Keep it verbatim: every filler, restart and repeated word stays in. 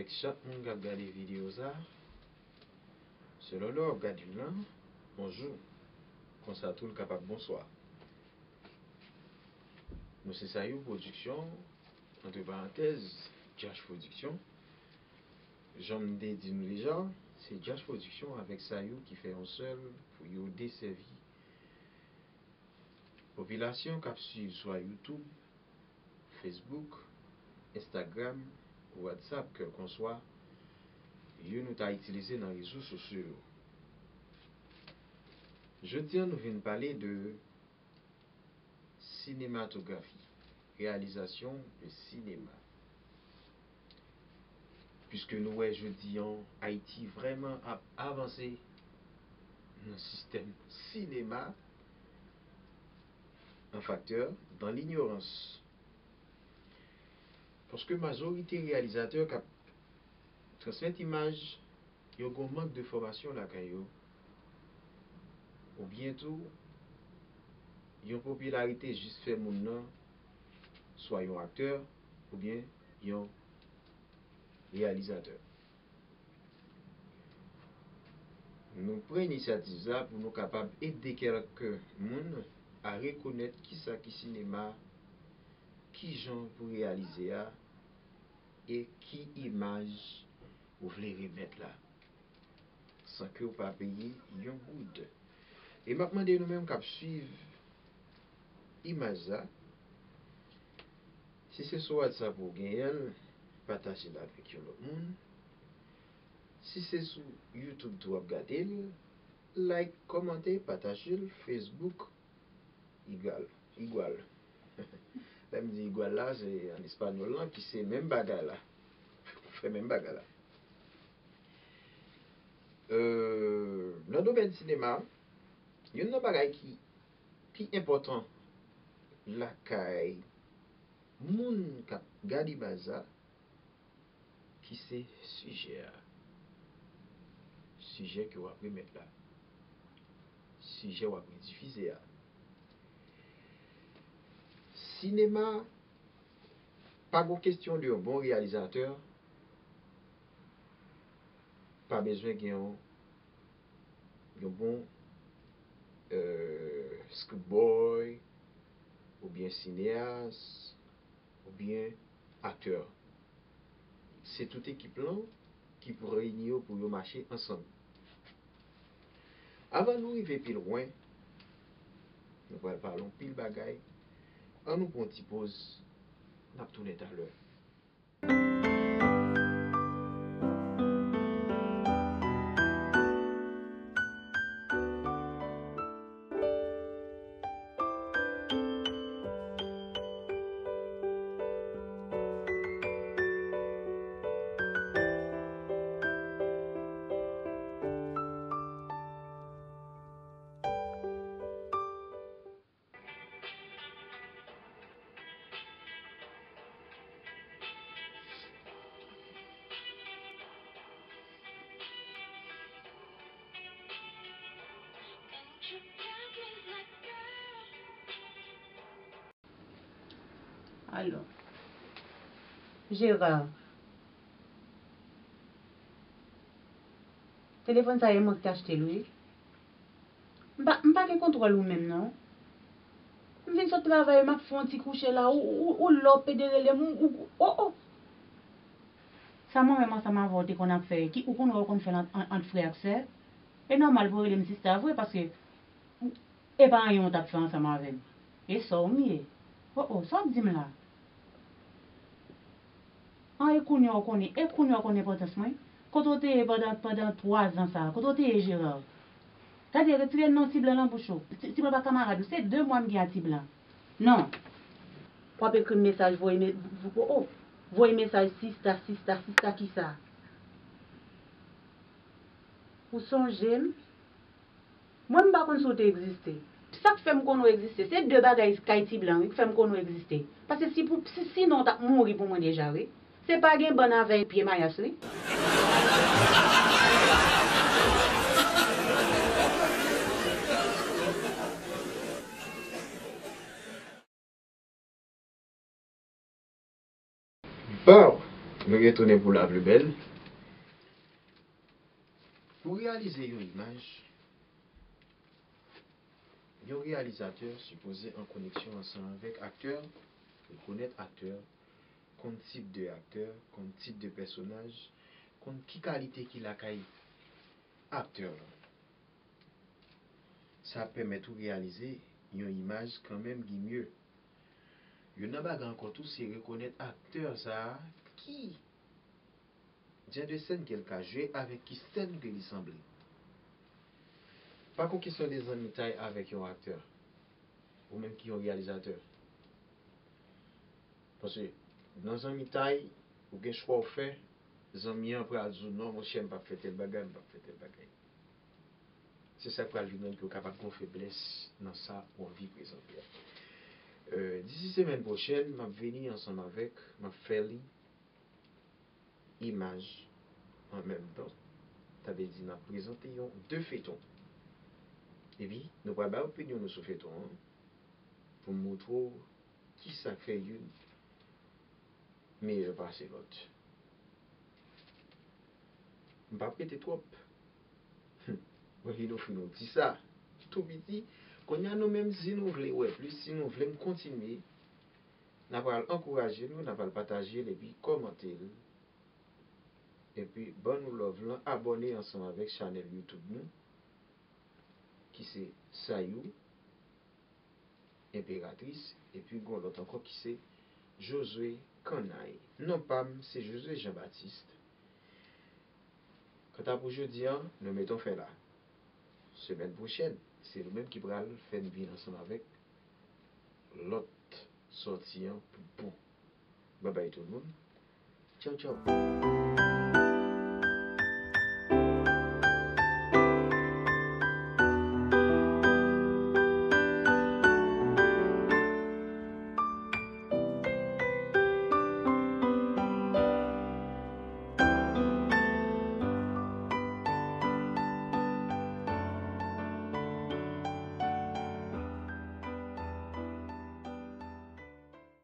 Chak moun k ap gade videyo sa, selon lè w ap gade l lan, bonjou. Konsa tou l kapab bonswa. Nou se Sayou Production, antre parantèz, Jash Production. Jan m te di nou deja, se Jash Production avèk Sayou ki fè yon sèl pou yo desèvi popilasyon k ap swiv swa YouTube, Facebook, Instagram, WhatsApp, kèlkanswa yo nou ta itilize nan rezo sosyo yo. Jodi a, nou vin pale de sinematografi, reyalizasyon de sinema. Piske nou wè jodi an, Ayiti vrèman ap avanse nan sistèm sinema, an faktè dans l'ignorance. Paske majorite reyalizatè k ap transmèt imaj, yo gen mank de fòmasyon lakay yo, oubyen tou, yon popilarite jis fè moun nan swa yon aktè oubyen yon reyalizatè. Nou pran inisyativ sa pou nou kapab ede kèlke moun a rekonèt kisa ki sinema, kijan pou reyalize a, e ki imaj ou vle remèt la, san ke w pa peye yon goud. E m ap mande nou menm k ap swiv imaj sa, si se sou WhatsApp ou genyen l, pataje l avèk yon lòt moun. Si se sou YouTube tou w ap gade l, like, kòmante, pataje l, Facebook, igual, igual. Lè m di igual la, se an espanyòl lan, ki se menm bagay la. Fè menm bagay la. Euh, nan domèn sinema, youn nan bagay ki pi enpòtan lakay moun k ap gade imaj sa, ki se sijè a. Sijè ke w ap remèt la. Sijè w ap redifize a. Sinema, pa gon kesyon de yon bon reyalizatè, pa bezwen gen yon, yon bon, euh, script boy, oubyen sineyas, oubyen aktè. Se tout ekip lan ki pou reyini yo pou yo mache ansanm. Avan nou rive pi lwen, nou pral pale yon pil bagay. An nou pran yon ti poz, n ap tounen talè. Alò, Gérard, telefòn sa e mwen ki t achte l, wi. M pa, m pa gen kontwòl ou menm, non. M vin sot travay, m ap fè yon ti kouche la, ou, ou, ou la w pede rele m, ou, ou, o, o. Sa mwen menm ansanm avè w te konn ap fè, ki ou konn wè w konn fè l ant, ant, ant frè ak sè, e nòmal pou w rele m sista vre, paske e pa anyen w t ap fè ansanm avè m. E sè w m ye. O, o, sa w ap di m la? An, e kounye a w konnen, e kounye a w konn enpòtans mwen? Kote w te ye pandan, pandan twa zan sa a? Kote w te ye, Gérard? Gade, retire non Ti Blan nan bouch ou. Ti, Ti Blan pa kamarad ou, se de mwa m gen a Ti Blan. Non. W ap ekri m mesaj, voye me-, vo-, o, o, voye mesaj sista, sista, sista kisa? Ou sonje m? Mwen, m pa konn si w te egziste. Sa k fè m konn ou egziste, se de bagay kay Ti Blan, wi, k fè m konn ou egziste. Paske si pou, si, sinon w t ap mouri pou mwen deja, wi. Se pa gen bann avè pye mayas, wi. Baw! Nou retounen pou la pli bèl. Pou reyalize yon imaj, yon reyalizatè sipoze an koneksyon ansanm avèk aktè, rekonèt aktè, konn tip de aktè, konn tip de pèsonaj, konn ki kalite ki lakay aktè lan. Sa ap pèmèt ou reyalize yon imaj kanmenm, Guimie. Youn nan bagay ankò tou, se rekonèt aktè sa a, ki jan de sèn ke l ka jwe, avèk ki sèn ke li sanble. Pa gon kesyon de zanmitay avèk yon aktè, ou menm ki yon reyalizatè. Paske nan zanmitay, ou gen chwa w fè, zanmi an pral di w, "Non, monchè, m p ap fè tèl bagay, m p ap fè tèl bagay." Se sa k pral vin rann ke w kapab gon feblès nan sa w anvi prezante a. Euh, disi semèn pwochèn, m ap vini ansanm avèk, m ap fè li imaj an menm tan. Sa vle di n ap prezante yon de feyton. Epi, nou pral bay opinyon nou sou feyton an pou m montre w kisa k fè youn meyè pase lòt. M p ap rete twòp. Mwen vin ofri nou ti sa, tou piti. Kounye a nou menm, si nou vle wè plis, si nou vle m kontinye, n a pral ankouraje nou, n a pral pataje l epi kòmante l. Epi ban nou love lan, abòne ansanm avèk chanèl YouTube nou, ki se Sayou Enperatris, epi gon lòt ankò ki se Josué Kannay. Non pa m, se Josué Jean Baptiste. Kanta pou jodi a, nou mete yon fen la. Semèn pwochèn, se nou menm ki pral fè n vin ansanm avèk lòt sòti an pou bon. Babay tout moun. Tchaw, tchaw.